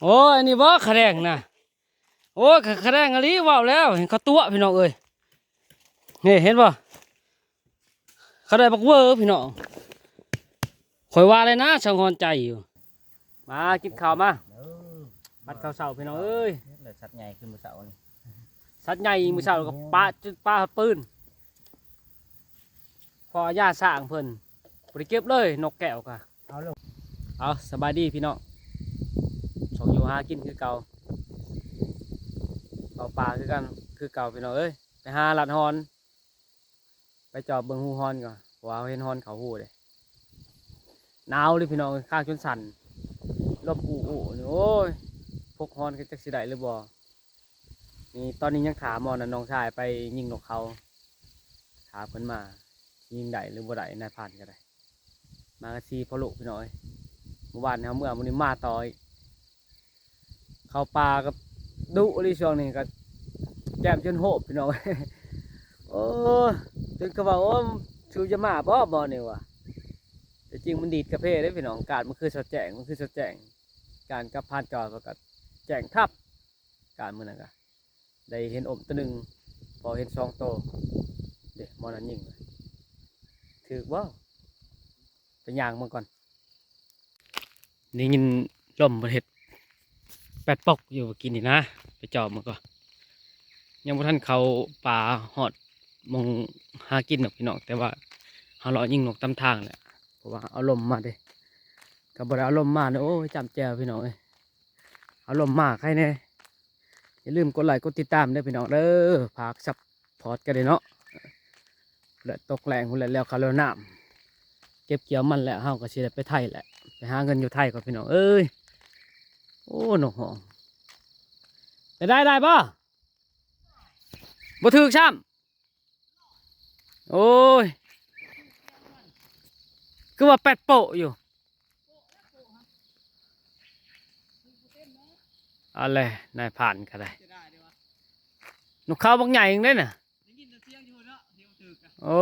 ໂອ້ຍ ອັນນີ້ບໍ່ຂະແດງນະ ໂອ້ຍ ຂະແດງອີ່ຫຼີ ເວົ້າແລ້ວ ເຫັນເຂົາຕົວະ ພີ່ນ້ອງເອີຍ ນີ້ເຫັນບໍ່ ເຂົາໄດ້ບັກເວີ ພີ່ນ້ອງ ຂ້ອຍວ່າແລ້ວນະ ສັງຫອນໃຈຢູ່ ມາກິນເຂົ້າມາ ເອີ ບັດເຂົ້າເຊົ້າ ພີ່ນ້ອງເອີຍ ແລ້ວສັດໃຫຍ່ຄືມື້ເຊົ້ານີ້ ສັດໃຫຍ່ມື້ເຊົ້າກໍປະ ປະປືນ ພໍຢາຊ້າງເພິ່ນ ບໍ່ໄດ້ເກັບເລີຍ ນົກແກ້ວກະ ເອົາ ສະບາຍດີພີ່ນ້ອງ ຊ່ອງຢູ່ຫາກິນຄືເກົ່າ ເຂົ້າປ່າຄືກັນ ຄືເກົ່າ ພີ່ນ້ອງເອີຍ ໄປຫາລັດຮອນ ໄປຈອບເບິ່ງຮູຮອນກ່ອນ ເພາະວ່າເຮົາເຫັນຮອນເຂົ້າຮູເດ້ ໜາວເລີຍພີ່ນ້ອງເອີຍ ຄາງຈົນສັ່ນ ລົມອູໆນີ້ ໂອ້ຍ ພົກຮອນກໍຈັກຊິໄດ້ຫຼືບໍ່ ນີ້ ຕອນນີ້ຍັງຖ້າໝໍນັ້ນ ນ້ອງຊາຍໄປຍິງນົກເຂົາ ຖ້າເພິ່ນມາ ຍິງໄດ້ຫຼືບໍ່ໄດ້ ນາຍພານກໍໄດ້ ມາກັນສີ່ພໍ່ລູກພີ່ນ້ອງເອີຍ ມື້ວານນີ້ເຮົາເມືອ ມື້ນີ້ມາຕໍ່ອີກ ເຂົ້າປ່າກໍດຸອີ່ຫຼີ ຊ່ວງນີ້ກໍແກ້ມຈົນໂຮບພີ່ນ້ອງ ໂອ້ ຈົນເຂົາວ່າ ໂອ້ ສູຈະມາບໍ່ ບໍ່ນີ້ວ່າ ແຕ່ຈິງມັນດີດກະເພເດ້ພີ່ນ້ອງ ກາດມັນຄືສອດແຈ້ງ ມັນຄືສອດແຈ້ງ ການກັບພານຈອດ ເພິ່ນກໍແຈ້ງທັບ ກາດມື້ນັ້ນກະໄດ້ເຫັນອົມໂຕໜຶ່ງ ພໍເຫັນສອງໂຕ ເດ້ ໝໍນັ້ນຍິງ ຖືກບໍ່ ໄປຍ່າງເບິ່ງກ່ອນ ໄດ້ຍິນລົມເພິ່ນເຮັດແປັດປົກຢູ່ມື້ກີ້ນີ້ນະ ໄປຈອບມັນກໍ ຍັງບໍ່ທັນເຂົ້າປ່າຮອດໝ່ອງຫາກິນດອກພີ່ນ້ອງ ແຕ່ວ່າເຮົາເລາະຍິງນົກຕາມທາງແຫຼະ ເພາະວ່າເອົາລົມມາເດ້ ກໍບໍ່ໄດ້ເອົາລົມມາເດ້ ໂອ້ຍ ຈ້ຳແຈ່ວພີ່ນ້ອງເອີຍ ເອົາລົມມາໃຄແດ່ ຢ່າລືມກົດໄລກົດຕິດຕາມເດີພີ່ນ້ອງເດີ ຝາກຊັບພອດກັນເດ້ເນາະ ແລະ ຕົກແລ້ງພຸ້ນແຫຼະ ແລ້ວເຂົ້າແລ້ວນ້ຳ ເກັບກ່ຽວມັນແລ້ວ ເຮົາກໍຊິໄດ້ໄປໄທແຫຼະ ໄປຫາເງິນຢູ່ໄທກ່ອນພີ່ນ້ອງເອີຍ ໂອ້ ນົກຮ້ອງ ໄປໄດ້ ໄດ້ບໍ່? ບໍ່ຖືກຊ້ຳ ໂອ້ຍ ຄືວ່າແປັດໂປະຢູ່ ເອົາແຫຼະ ນາຍພານກໍໄດ້ ນົກເຂົາບັກໃຫຍ່ເດ້ນະ ໄດ້ຍິນແຕ່ສຽງຢູ່ເນາະ ທີ່ມັນຖືກ ໂອ້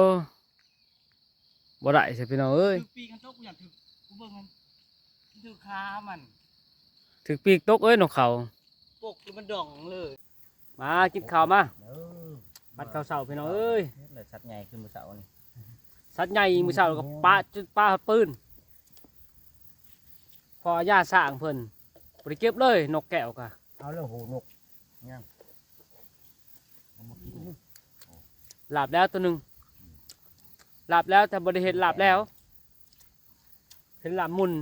ບໍ່ໄດ້ຊະພີ່ນ້ອງເອີຍ ຖືກປີກ ຄັນຕົກ ຢາກຖືກ ກູເບິ່ງມັນຖືກຂາມັນ ຖືກປີກຕົກເອີຍ ນົກເຂົາ ປົກ ແລ້ວມັນດອງເລີຍ ມາກິນເຂົ້າມາ ເອີ ບັດເຂົ້າເຊົ້າພີ່ນ້ອງເອີຍ ແລ້ວສັດໃຫຍ່ຄືມື້ເຊົ້ານີ້ ສັດໃຫຍ່ມື້ເຊົ້າກໍປະ ປະປືນ ພໍຢາຊ້າງເພິ່ນ ບໍ່ໄດ້ເກັບເລີຍ ນົກແກ້ວກະ ເອົາແລ້ວ ໂຫ ນົກ ຍັງ ເອົາມາກິນ ລາບແລ້ວໂຕໜຶ່ງ ລາບແລ້ວ ແຕ່ບໍ່ໄດ້ເຮັດລາບແລ້ວ ເຮັດລາບໝຸ່ນ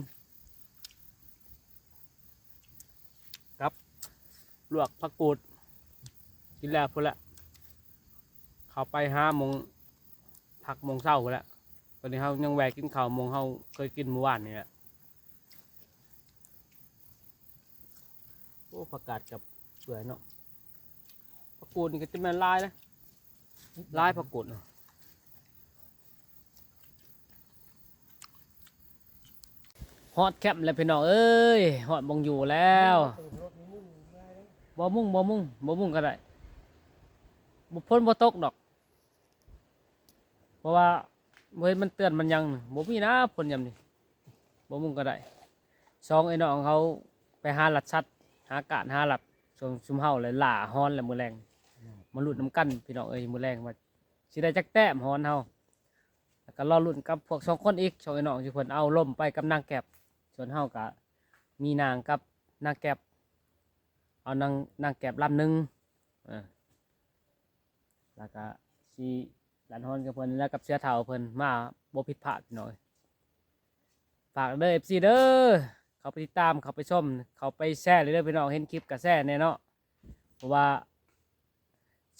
ກັບລວກຜັກກູດ ກິນແລ້ວພຸ້ນແຫຼະ ເຂົ້າໄປຫາໂມງ ພັກໂມງເຊົ້າພຸ້ນແຫຼະ ຕອນນີ້ເຮົາຍັງແວ່ະກິນເຂົ້າໂມງເຮົາເຄີຍກິນມື້ວານນີ້ແຫຼະ ໂອ້ ຜັກກາດກັບເປື່ອຍເນາະ ຜັກກູດນີ້ກໍຈະແມ່ນຫຼາຍນະ ຫຼາຍຜັກກູດເນາະ ຮອດແຄມແລ້ວພີ່ນ້ອງເອີຍ ຮອດໝ່ອງຢູ່ແລ້ວ ບໍ່ມຸງ ບໍ່ມຸງ ບໍ່ມຸງກໍໄດ້ ບໍ່ ຝົນບໍ່ຕົກດອກ ເພາະວ່າບໍ່ເຫັນມັນເຕືອນມັນຫຍັງ ບໍ່ມີນະຝົນຍາມນີ້ ບໍ່ມຸງກໍໄດ້ ສອງໄອ້ນ້ອງເຮົາໄປຫາລັດສັດ ຫາການຫາລັດ ສ່ວນຊຸມເຮົາແຫຼະລ່າຮອນແຫຼະມື້ແລງ ມາລຸ້ນນຳກັນພີ່ນ້ອງເອີຍ ມື້ແລງວ່າຊິໄດ້ຈັກແຕ້ມຮອນເຮົາ ແລ້ວກໍລໍລຸ້ນກັບພວກສອງຄົນອີກ ສອງໄອ້ນ້ອງທີ່ເພິ່ນເອົາລົມໄປກັບນາງແກັບ ສ່ວນເຮົາກໍມີນາງກັບນາງແກັບ ເອົານາງ ນາງແກັບລຳໜຶ່ງ ເອີ ແລ້ວກະຊິລັດຮອນກັບເພິ່ນ ແລ້ວກັບເສືອເຖົ້າເພິ່ນມາບໍ່ຜິດພາດພີ່ນ້ອງເອີຍ ຝາກເດີ ເອັຟຊີ ເດີ ເຂົ້າໄປຕິດຕາມ ເຂົ້າໄປຊົມ ເຂົ້າໄປແຊເລີຍເດີພີ່ນ້ອງ ເຫັນຄລິບກະແຊແດ່ເນາະ ເພາະວ່າ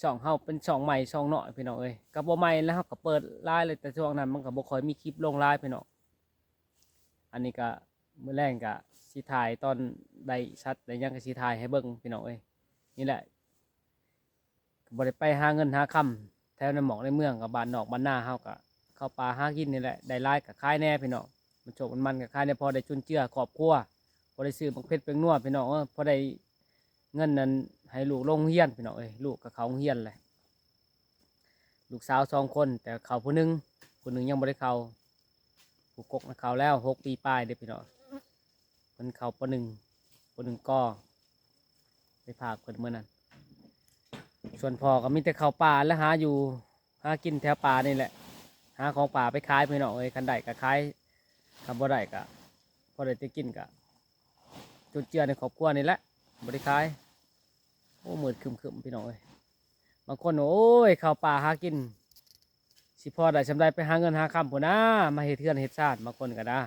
ຊ່ອງເຮົາເປັນຊ່ອງໃໝ່ຊ່ອງນ້ອຍພີ່ນ້ອງເອີຍ ກໍບໍ່ໃໝ່ແລ້ວ ເຮົາກໍເປີດຫຼາຍແລ້ວ ແຕ່ຊ່ວງນັ້ນມັນກໍບໍ່ຄ່ອຍມີຄລິບລົງຫຼາຍພີ່ນ້ອງ ອັນນີ້ກະມື້ແລງກະຊິຖ່າຍຕອນໄດ້ສັດໄດ້ຫຍັງ ກະຊິຖ່າຍໃຫ້ເບິ່ງພີ່ນ້ອງເອີຍ ນີ້ແຫຼະ ກໍບໍ່ໄດ້ໄປຫາເງິນຫາຄຳແຖວໃນໝອກໃນເມືອງ ກໍບ້ານນອກບ້ານນາເຮົາ ກໍເຂົ້າປ່າຫາກິນນີ້ແຫຼະ ໄດ້ຫຼາຍກໍຂາຍແດ່ພີ່ນ້ອງ ມັນໂຊກມັນໝັ່ນກໍຂາຍແດ່ ພໍໄດ້ຈຸນເຈືອຄອບຄົວ ພໍໄດ້ຊື້ໝາກເຜັດແປ້ງນົວພີ່ນ້ອງເອີຍ ພໍໄດ້ເງິນນັ້ນໃຫ້ລູກລົງໂຮງຮຽນພີ່ນ້ອງເອີຍ ລູກກໍເຂົ້າໂຮງຮຽນແຫຼະ ລູກສາວສອງຄົນ ແຕ່ເຂົ້າຜູ້ໜຶ່ງ ຜູ້ໜຶ່ງຍັງບໍ່ໄດ້ເຂົ້າ ຜູ້ກົກນະເຂົ້າແລ້ວ ຫົກປີປາຍເດ້ພີ່ນ້ອງ ເພິ່ນເຂົ້າ ປໍໜຶ່ງ ຜູ້ໜຶ່ງກໍ ໄປຝາກເພິ່ນມື້ນັ້ນ. ສ່ວນພໍ່ກໍມີແຕ່ເຂົ້າປ່າ ແລະ ຫາຢູ່ຫາກິນແຖວປ່ານີ້ແຫຼະ ຫາຂອງປ່າໄປຂາຍພີ່ນ້ອງເອີຍ. ຄັນໄດ້ກໍຂາຍ ຄັນບໍ່ໄດ້ກໍພໍໄດ້ແຕ່ກິນ ກໍຈຸນເຈືອໃນຄອບຄົວນີ້ແຫຼະ ບໍ່ໄດ້ຂາຍ. ໂອ້ ມືດຄຶ້ມໆ ພີ່ນ້ອງເອີຍ. ບາງຄົນ ໂອ້ຍ ເຂົ້າປ່າຫາກິນ ຊິພໍໄດ້ສ່ຳໃດ ໄປຫາເງິນຫາຄຳພຸ້ນນາ ມາເຮັດເຮືອນເຮັດຊານ. ບາງຄົນກໍນາ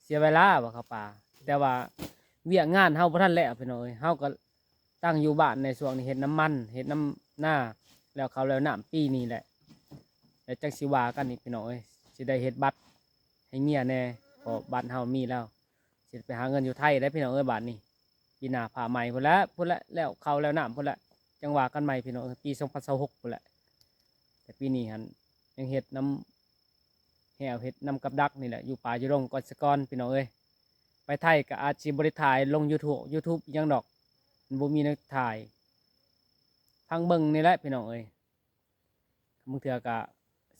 ເສຍເວລາວ່າເຂົ້າປ່າ ແຕ່ວ່າວຽກງານເຮົາບໍ່ທັນແລ້ວພີ່ນ້ອງເອີຍ. ເຮົາກໍຕັ້ງຢູ່ບ້ານໃນຊ່ວງນີ້ ເຮັດນຳມັນ ເຮັດນຳນາ ແລ້ວເຂົ້າແລ້ວນ້ຳປີນີ້ແຫຼະ ແລ້ວຈັ່ງຊິວ່າກັນອີກພີ່ນ້ອງເອີຍ. ຊິໄດ້ເຮັດບັດໃຫ້ເມຍແດ່ ເພາະບັດເຮົາມີແລ້ວ. ຊິໄປຫາເງິນຢູ່ໄທໄດ໋ພີ່ນ້ອງເອີຍ ບາດນີ້. ປີໜ້າຟ້າໃໝ່ພຸ້ນແຫຼະ ພຸ້ນແຫຼະ ແລ້ວເຂົ້າແລ້ວນ້ຳພຸ້ນແຫຼະ ຈັ່ງວ່າກັນໃໝ່ພີ່ນ້ອງເອີຍ. ປີສອງພັນຊາວຫົກພຸ້ນແຫຼະ ແຕ່ປີນີ້ຫັ້ນຍັງເຮັດນຳແຮ້ວ ເຮັດນຳກັບດັກນີ້ແຫຼະ ຢູ່ປ່າຢູ່ດົງກ່ອນສາກ່ອນພີ່ນ້ອງເອີຍ. ໄປໄທກໍອາດຊິບໍ່ໄດ້ຖ່າຍລົງຢູທູບ ຢູທູບອີ່ຫຍັງດອກ ມັນບໍ່ມີແນວຖ່າຍ ພັງເບິ່ງນີ້ແຫຼະພີ່ນ້ອງເອີຍ. ບາງເທື່ອກໍ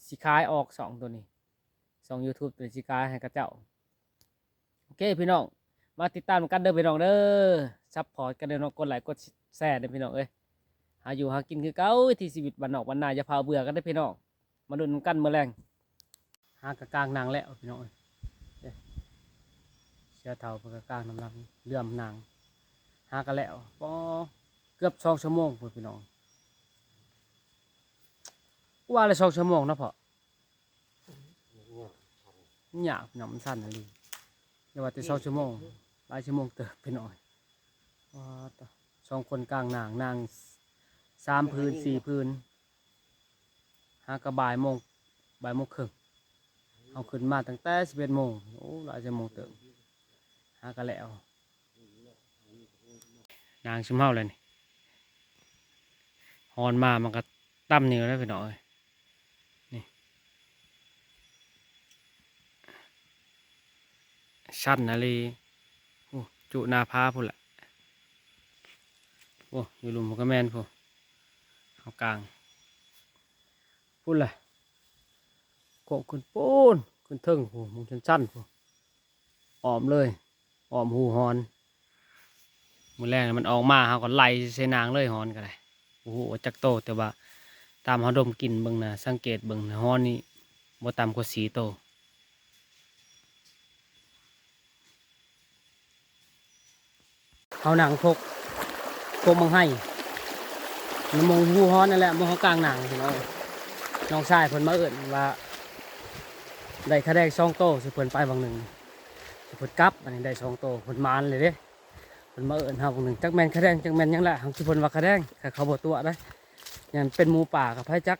ຊິຂາຍອອກຊ່ອງໂຕນີ້ ຊ່ອງຢູທູບໂຕນີ້ຊິຂາຍໃຫ້ເຂົາເຈົ້າ. ໂອເຄພີ່ນ້ອງ ມາຕິດຕາມກັນເດີພີ່ນ້ອງເດີ ຊັບພອດກັນເດີເນາະ ກົດໄລກົດແຊເດີພີ່ນ້ອງເອີຍ. ຫາຢູ່ຫາກິນຄືເກົ່າ ວິຖີຊີວິດບ້ານນອກບ້ານນາ ຢ່າຟ້າວເບື່ອກັນເດີພີ່ນ້ອງ. ມາລຸ້ນນຳກັນມື້ແລງ. ຫາກະກາງນາງແລ້ວພີ່ນ້ອງເອີຍ ເສືອເຖົ້າເພິ່ນກະກາງນຳລຳ ເຫຼືອມນາງ ຫາກະແລ້ວ ປໍ ເກືອບສອງຊົ່ວໂມງພຸ້ນພີ່ນ້ອງ. ວ່າລະສອງຊົ່ວໂມງເນາະພໍ່ ມັນຍາກພີ່ນ້ອງ ມັນຊັນອີ່ຫຼີ. ຢ່າວ່າແຕ່ສອງຊົ່ວໂມງ ຫຼາຍຊົ່ວໂມງເຕີບພີ່ນ້ອງ. ວ້າຕະ ສອງຄົນກາງນາງ ນາງສາມຜືນສີ່ຜືນ ຫາກະບ່າຍໂມງ ບ່າຍໂມງເຄິ່ງ. ເຮົາຂຶ້ນມາຕັ້ງແຕ່ສິບເອັດໂມງ ໂອ້ ຫຼາຍຊົ່ວໂມງເຕີບ ຫາກະແລ້ວ. ນາງຊຸມເຮົາແຫຼະນີ້ ຮ້ອນມາມັນກະຕຳນີ້ແຫຼະພີ່ນ້ອງເອີຍ. ນີ້ ຊັນອີ່ຫຼີ. ໂອ້ ຈຸໜ້າຜາພຸ້ນແຫຼະ. ໂອ້ ຢູ່ລຸ່ມພຸ້ນກະແມ່ນພຸ້ນ ເຮົາກາງພຸ້ນແຫຼະ. ໂກະຂຶ້ນປູ້ນ ຂຶ້ນເທິງພຸ້ນ ໝ່ອງຊັນໆ ພຸ້ນ ອ້ອມເລີຍ ອ້ອມຮູຮ້ອນ. ມື້ແລງມັນອອກມາ ເຮົາກໍໄລ່ໃສ່ນາງເລີຍ ຮ້ອນກໍໄດ້ ບໍ່ຮູ້ວ່າຈັກໂຕ ແຕ່ວ່າຕາມເຮົາດົມກິ່ນເບິ່ງນະ ສັງເກດເບິ່ງນະ ຮ້ອນນີ້ບໍ່ຕ່ຳກວ່າສີ່ໂຕ. ເຮົານັ່ງພົກ ພົກໝາກໄຮ ຢູ່ໝ່ອງຮູຮ້ອນນັ້ນແຫຼະ ໝ່ອງເຮົາກາງນັ່ງພີ່ນ້ອງ. ນ້ອງຊາຍເພິ່ນມາເອີ້ນວ່າ ໄດ້ຂະແດງສອງໂຕ ຊິເພິ່ນໄປຫວ່າງໜຶ່ງ ຊິເພິ່ນກັບ ອັນນີ້ໄດ້ສອງໂຕ ເພິ່ນໝານເລີຍເດ້. ເພິ່ນມາເອີ້ນເຮົາຫວ່າງໜຶ່ງ ຈັກແມ່ນຂະແດງ ຈັກແມ່ນຫຍັງແຫຼະ ເຮົາ ຊຸເພິ່ນວ່າຂະແດງ ຖ້າເຂົາບໍ່ຕົວະໄດ໋ ຍັງເປັນໝູປ່າກັບໃຜຈັກ.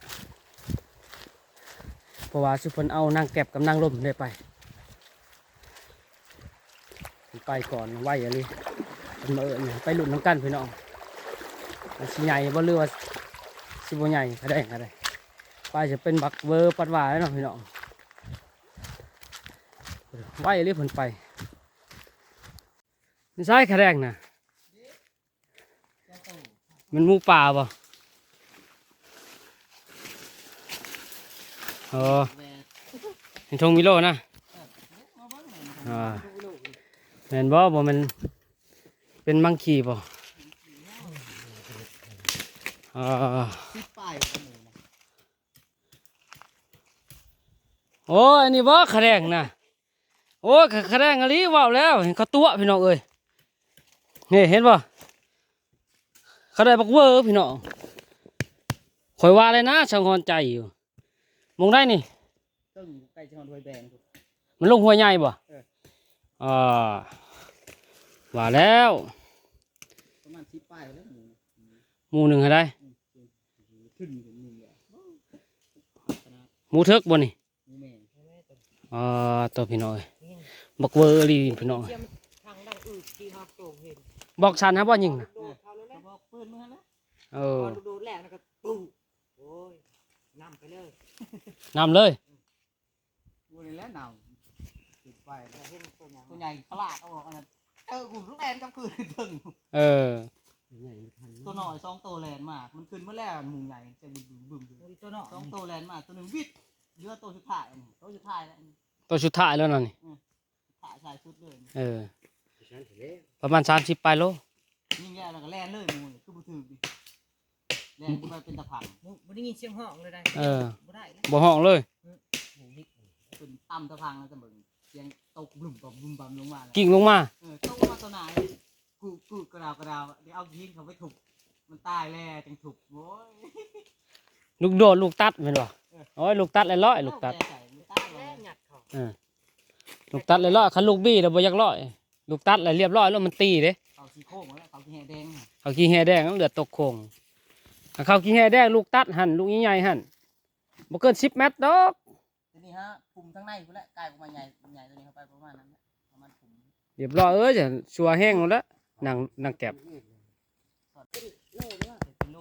ເພາະວ່າຊຸເພິ່ນເອົານາງແກັບກັບນາງລົມເດ້ໄປ ໄປກ່ອນໄວອີ່ຫຼີ. ເພິ່ນມາເອີ້ນ ໄປລຸ້ນນຳກັນພີ່ນ້ອງ ວ່າຊິໃຫຍ່ບໍ່ ຫຼືວ່າຊິບໍ່ໃຫຍ່ ຂະແດງກໍໄດ້. ໄປຈະເປັນບັກເວີປັດຫວ້າແລ້ວເນາະພີ່ນ້ອງ ໄວອີ່ຫຼີເພິ່ນໄປ. ໃສຂະແດງນະ? ແມ່ນໝູປ່າບໍ່? ອໍ ເຫັນທົ່ງມີໂລນະ. ອ່າ ແມ່ນບໍ່? ບໍ່ແມ່ນເປັນມັງຄີບໍ່? ອ່າ ໂອ້ຍ ອັນນີ້ບໍ່ຂະແດງນະ? ໂອ້ຍ ຂະແດງອີ່ຫຼີ ເວົ້າແລ້ວ ເຫັນເຂົາຕົວະພີ່ນ້ອງເອີຍ. ນີ້ເຫັນບໍ່? ເຂົາໄດ້ບັກເວີພີ່ນ້ອງ. ຂ້ອຍວ່າແລ້ວນະ ສັງຫອນໃຈຢູ່. ໝ່ອງໃດນີ້? ເທິງໃກ້ຊິຮອດຫ້ວຍແບງພຸ້ນ. ມັນລົງຫ້ວຍໃຫຍ່ບໍ່? ເອີ ອ່າ ວ່າແລ້ວ ປະມານສິບປາຍແລ້ວ ໝູ່ ໝູ່ໜຶ່ງຫັ້ນໃດ? ອືມ ຂຶ້ນໜຶ່ງແຫຼະ ໝູ່ເຖິກບໍ່ນີ້? ແມ່ນ ອໍ ໂຕພີ່ນ້ອງເອີຍ ບັກເວີອີ່ຫຼີພີ່ນ້ອງເອີຍ. ບອກສັນຫາບໍ່ຍິງນະ? ເອີ ໂດດແລ້ວນະກໍປຸ້ງ ໂອ້ຍ ນຳໄປເລີຍ ນຳເລີຍ. ອືມ ບໍ່ນີ້ແຫຼະນຳ ຂຶ້ນໄປແລ້ວເຫັນໂຕຫຍັງ ໂຕໃຫຍ່ຂະຫຼາດເອົາອອກ ອັນນັ້ນ ເອີ ກູແລ່ນກັບຄືນເທິງ. ເອີ ໂຕນ້ອຍສອງໂຕແລ່ນມາ ມັນຂຶ້ນມາແລ້ວ ໝູ່ໃຫຍ່ຈະບຶ້ມໆ ໂຕນ້ອຍສອງໂຕແລ່ນມາ ໂຕໜຶ່ງວິດ ເຫຼືອໂຕສຸດທ້າຍ ໂຕສຸດທ້າຍແລ້ວ ໂຕສຸດທ້າຍແລ້ວນະນີ້. ອືມ ທ້າຍສຸດເລີຍ ເອີ ປະມານສາມສິບປາຍໂລ. ຍິງແລ້ວ ແລ້ວກໍແລ່ນເລີຍໝູ່ນີ້ ຄືບໍ່ຖືກນີ້ ແລ່ນບໍ່ໄດ້ເປັນຕາພັງ. ບໍ່ ບໍ່ໄດ້ຍິນສຽງຮ້ອງເລີຍໄດ໋. ເອີ ບໍ່ໄດ້ເລີຍ ບໍ່ຮ້ອງເລີຍ. ອື ເປັນຕ່ຳຕາພັງແລ້ວ ຈະເບິ່ງສຽງຕົກບຶມບຳບຶມບຳລົງມາ ກິ້ງລົງມາ. ເອີ ຕົກລົງມາຕໍ່ໜ້າ ກຸ ກຸກະດາວກະດາວ ໄດ້ເອົາຫີນເຂົ້າໄປທຸບ ມັນຕາຍແລ້ວຈຶ່ງທຸບ. ໂອ້ຍ ລູກໂດດລູກຕັດແມ່ນບໍ່? ເອີ ໂອ້ຍ ລູກຕັດລະລອຍ ລູກຕັດ ເອີ ລູກຕັດລະລອຍ. ເອີ ລູກຕັດລະລອຍ ຄັນລູກບີລະບໍ່ຢາກລອຍ. ລູກຕັດລະລຽບລ້ອຍໂລດ ມັນຕີເດ້. ເຂົາຂີ້ໂຄ້ງແລ້ວ ເຂົາຂີ້ແຮ່ແດງ ເຂົາຂີ້ແຮ່ແດງ ເລືອດຕົກໂຄ້ງ. ຄັນເຂົາຂີ້ແຮ່ແດງ ລູກຕັດຫັ້ນ ລູກໃຫຍ່ໆຫັ້ນ ບໍ່ເກີນສິບແມັດດອກ. ຕົວນີ້ຮະ ປຸມທາງໃນພຸ້ນແຫຼະ ກາຍອອກມາໃຫຍ່ ໃຫຍ່ຕົວນີ້ເຂົ້າໄປປະມານນັ້ນແຫຼະ ປະມານປຸມ. ລຽບລ້ອຍເອີຍ ຊົ່ວແຮງໂລດລະ ນາງ ນາງແກັບ.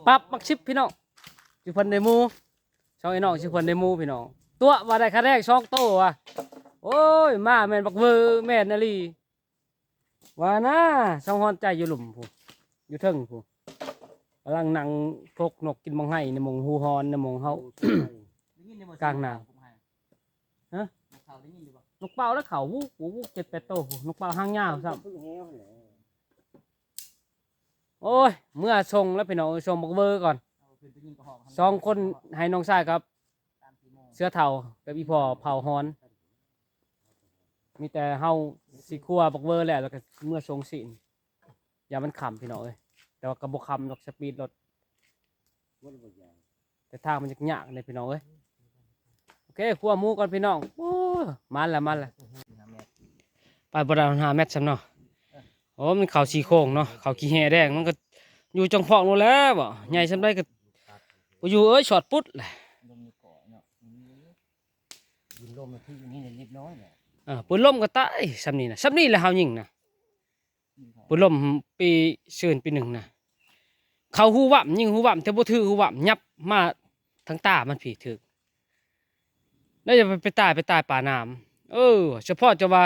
ປັບບັກສິບພີ່ນ້ອງ ຊິເພິ່ນໄດ້ໝູ່ ຊ່ອງໄອ້ນ້ອງຊິເພິ່ນໄດ້ໝູ່ພີ່ນ້ອງ. ຕົວະວ່າໄດ້ຄາແຮງສອງໂຕວ່າ ໂອ້ຍ ມາແມ່ນບັກເວີ ແມ່ນອີ່ຫຼີ. ວ່ານະ ສອງຮອນໃຈຢູ່ລຸ່ມພຸ້ນ ຢູ່ເທິງພຸ້ນ ກຳລັງນັ່ງທົກນົກກິນບັກໄຮໃນໝ່ອງຮູຮອນ ໃນໝ່ອງເຮົາ ໄດ້ຍິນຢູ່ບໍ່ ກາງນາ. ຮະ? ນົກເປົ້າໄດ້ຍິນຢູ່ບໍ່? ນົກເປົ້າແລ້ວເຂົາ ວູ ວູ ເຈັດແປດໂຕ ນົກເປົ້າຫາງຍາວຊ້ຳ. ໂອ້ຍ ເມືອສົ່ງແລ້ວພີ່ນ້ອງເອີຍ ສົ່ງບັກເວີກ່ອນ. ສອງຄົນໃຫ້ນ້ອງຊາຍກັບ ເສືອເຖົ້າກັບອີ່ພໍ່ເຜົ່າຮອນ. ມີແຕ່ເຮົາຊິຄົວບັກເວີແລ້ວ ແລ້ວກໍເມືອສົ່ງຊີ້ນ ຢ້ານມັນຄ່ຳພີ່ນ້ອງເອີຍ. ແຕ່ວ່າກໍບໍ່ຄ່ຳດອກ ສະປີດລົດ ແຕ່ທາງມັນຍາກໆເດ້ພີ່ນ້ອງເອີຍ. ໂອເຄ ຄົວໝູກ່ອນພີ່ນ້ອງ. ໂອ້ ມາແລ້ວ ມາແລ້ວ ໄປບໍ່ໄດ້ຫ້າແມັດຊ້ຳເນາະ. ໂອ້ ມັນເຂົ້າສີ່ໂຄ້ງເນາະ ເຂົ້າຂີ້ແຮ່ແດງ ມັນກໍຢູ່ຈອງພອກໂລດແລ້ວ ໃຫຍ່ສ່ຳໃດກໍບໍ່ຢູ່ເອີຍ ຊອດປຸດແຫຼະ. ລມຢູ່ເກາະເນາະ ອື ຍິງລົມທີ່ຢູ່ນີ້ລຽບຮ້ອຍແຫຼະ. ເອີ ປືນລົມກໍຕາຍສ່ຳນີ້ນະ ສ່ຳນີ້ແຫຼະເຮົາຍິງນະ. ປືນລົມປີຊືນປີໜຶ່ງນະ ເຂົ້າຮູຫວ່ຳ ຍິງຮູຫວ່ຳ ແຕ່ບໍ່ຖືກຮູຫວ່ຳ ຫຍັບມາທາງຕາມັນພີ້ຖືກ. ແລ້ວຢ່າໄປຕາຍ ໄປຕາຍປານ້ຳ. ເອີ ສະເພາະຈະວ່າ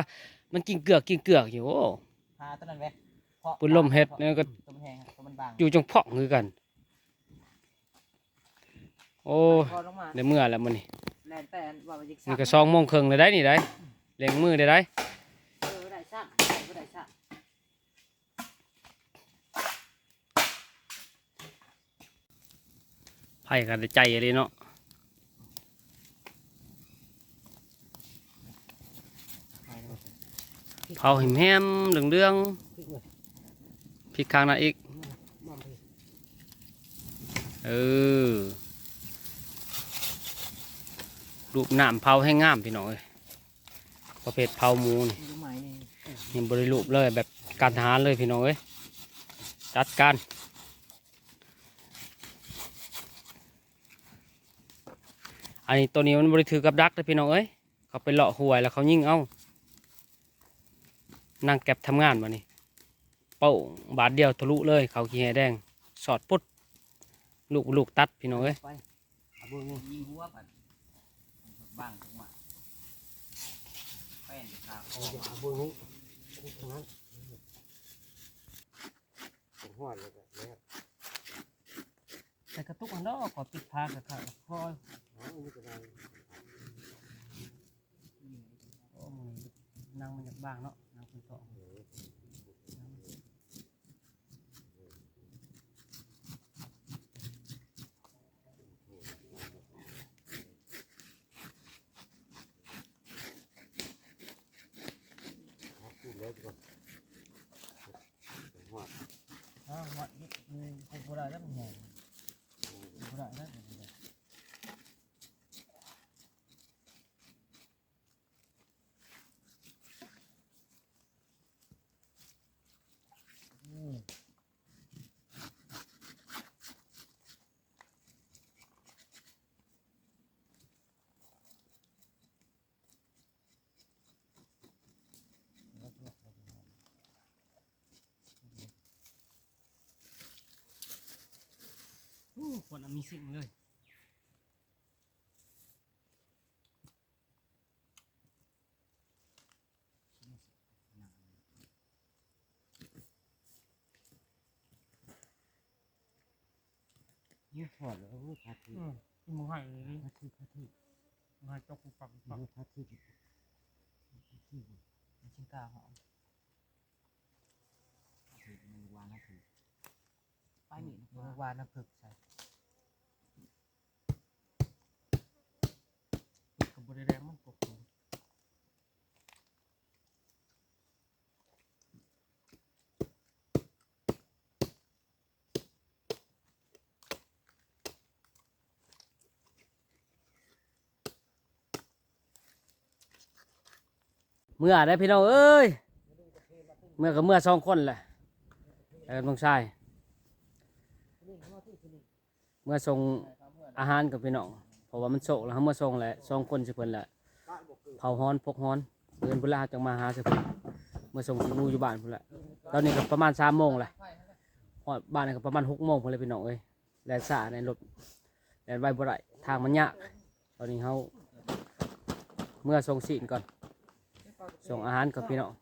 ມັນກິ້ງເກືອກ ກິ້ງເກືອກຢູ່. ໂອ້ ຫາຕົວນັ້ນແວະ ປືນລົມເຮັດ ແລ້ວກໍ ຕົວມັນແຮງ ຕົວມັນບາງ ຢູ່ຈອງພອກຄືກັນ. ໂອ້ຍ ໄດ້ເມືອແລ້ວມື້ນີ້ ແລ່ນໄປອັນວ່າມັນຢາກ ນີ້ກໍສອງໂມງເຄິ່ງແລ້ວໄດ໋ນີ້ໄດ໋ ເລັ່ງມືໄດ້ໄດ໋. ເອີ ໄດ້ຊ້ຳ ໄດ້ຊ້ຳ. ໄຟກໍໄດ້ໃຈອີ່ຫຼີເນາະ ເຜົາແຮມໆ ເຫຼືອງໆ ພິກຂ້າງນັ້ນອີກ. ເອີ ຮູບນ້ຳເຜົາແຮງງາມພີ່ນ້ອງເອີຍ. ປະເພດເຜົາໝູນີ້ ຍັງບໍ່ໄດ້ຮູບເລີຍ ແບບການທະຫານເລີຍພີ່ນ້ອງເອີຍ. ຈັດການ ອັນນີ້ ໂຕນີ້ມັນບໍ່ໄດ້ຖືກກັບດັກເດີ້ພີ່ນ້ອງເອີຍ ເຂົາໄປເລາະຫ້ວຍແລ້ວເຂົາຍິງເອົາ. ນາງແກັບທຳງານບາດນີ້ ໂປ້ງ ບາດດຽວທະລຸເລີຍ ເຂົ້າຂີ້ແຮ່ແດງ ຊອດປຸດ ລູກ ລູກຕັດພີ່ນ້ອງເອີຍ. ເອົາເບິ່ງນີ້ ຍິງຫົວໄປ ບາງລົງມາ ແປ້ນຄາຄໍມາ ເອົາເບິ່ງນີ້ ຂຸດທາງນັ້ນ ຮອດແລ້ວກໍແລ້ວ ໃສ່ກະຕຸກຫັ້ນດອກ ກໍປິດຝາກະຄອຍ ເອົາ ນີ້ກໍໄດ້ ໂອ້ ໜັງມັນຢາກບາງເນາະ ໜັງເພິ່ນເກາະ ເອີ. ຮອດ ຮອດ ນີ້ ນີ້ ບໍ່ໄດ້ແລ້ວ ມັນແຫ້ງ ບໍ່ໄດ້ແລ້ວ. ໂອ້ ຄວັນອາມີຊິງເລີຍ. ນີ້ຖອດແລ້ວ ໂອ້ ພາທີ ອືມ ບໍ່ໃຫ້ ພາທີ ພາທີ ບໍ່ໃຫ້ຕົກປຸບປັບ ໂອ້ ພາທີ ພາທີ ມັນຊິກ້າຫອມ. ປາຍນີ້ ບໍ່ວ່ານ້ຳເພິກໃສ່ ເພິກກໍບໍ່ໄດ້ແດງ ມັນປົກ ເມືອໄດ້ພີ່ນ້ອງເອີຍ ເມືອກໍເມືອສອງຄົນແຫຼະ ແລ້ວກໍນ້ອງຊາຍ ເມືອສົ່ງອາຫານກັບພີ່ນ້ອງ ເພາະວ່າມັນໂຊກແລ້ວ ເຮົາເມືອສົ່ງແຫຼະ ສອງຄົນຊິເພິ່ນແຫຼະ ເຜົາຮ້ອນ ພົກຮ້ອນ ເດີນພຸ້ນລະ ເຮົາຈັ່ງມາຫາໃສ່ເພິ່ນ ເມືອສົ່ງຊິງູຢູ່ບ້ານພຸ້ນແຫຼະ ຕອນນີ້ກໍປະມານສາມໂມງແຫຼະ ຮອດບ້ານກໍປະມານຫົກໂມງພຸ້ນແຫຼະພີ່ນ້ອງເອີຍ ແລ່ນຊ້າໃນລົດ ແລ່ນໄວບໍ່ໄດ້ ທາງມັນຍາກ ຕອນນີ້ເຮົາເມືອສົ່ງຊີ້ນກ່ອນ ສົ່ງອາຫານກ່ອນພີ່ນ້ອງ